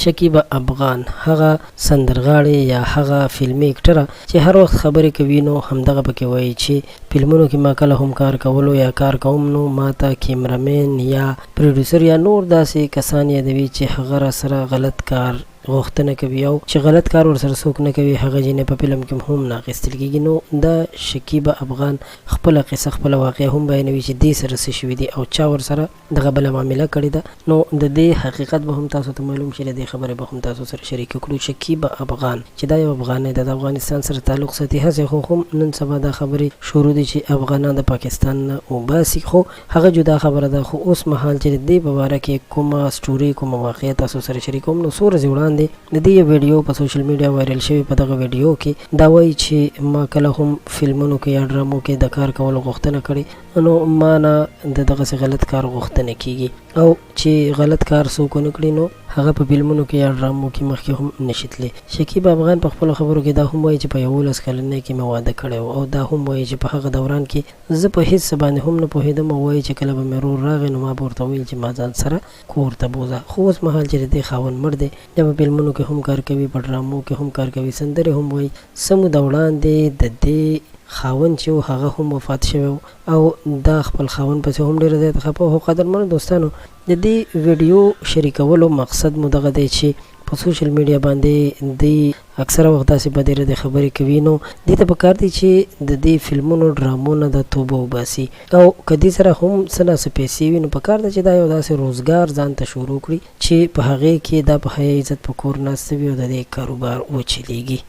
شکیبه افغان هغه سندرغاړې یا هغه فلمي اکټره چې هر وخت خبرې کوي نو همدغه پکې وایي چې فلمونو کې ما کله هم کار کولو یا کار کوم نو ماته کیمرامین یا پروډوسر یا نور داسې کسان یادوي چې هغه راسره غلط کار غوښتنه کوي او چې غلط کار ورسره څوک نه کوي هغه جینۍ په فلم کې هم نه اخیستل کیږي. نو دا شکیبه افغان خپله قصه خپله واقعه هم بیانوي چې دې سره څه شوي دي او چا ورسره دغه بله معامله کړې ده. نو د دې حقیقت به هم تاسو ته معلوم شي، له دې خبرې به هم تاسو سره شریکه کړو. شکیبه افغان چې دا یو افغانۍ ده، د افغانستان سره تعلق ساتي، هسې خو هم نن سبا دا خبرې شروع دي چې افغانان د پاکستان نه وباسي خو هغه جدا خبره ده، خو اوس مهال چې د دې په باره کې کومه سټوري کومه واقعه تاسو سره شریکوم نو څو ورځې وړاندې د دې یو ویډیو په سوشل میډیا وایرل شوې. په دغه ویډیو کې دا وایي چې ما کله هم فلمونو کې یا ډرامو کې د کار کولو غوښتنه کړې نو ما نه د دغسې غلط کار غوښتنه کیږي او چې غلط کار څوک ونه کړي نو هغه په فلمونو کې یا ډرامو کې مخکې هم نشي تللی. شکیب افغان په خپلو خبرو کې دا هم وایي چې په 11 کلنۍ کې مې واده کړی و او دا هم وایي چې په هغه دوران کې زه په هیڅ څه باندې هم نه پوهیدم او وایي چې کله به مې ورور راغی نو ما به ورته ویل چې ما ځان سره کور ته بوځه. خو اوس مهال چې د دې خاوند مړ دی، دا په فلمونو کې هم کار کوي، په ډرامو کې هم کار کوي، سندرې هم وایي. څه موده وړاندې د دې خاوند چې و هغه هم وفات شوی و او دا خپل خاوند پسې هم ډېره زیاته خپه وه. خو قدرمنو دوستانو د دې ویډیو شریکولو مقصد مو دغه دی چې په سوشل میډیا باندې دی اکثره وخت داسې بدې ردې خبرې کوي نو دې ته پکار دي چې د دې فلمونو ډرامو نه دا توبه وباسي او که دې سره هم څه نا څه پیسې وي نو پکار ده چې دا یو داسې روزګار ځان ته شروع کړي چې په هغې کې دا په حیا عزت په کور ناسته وي او د دې کاروبار وچلیږي.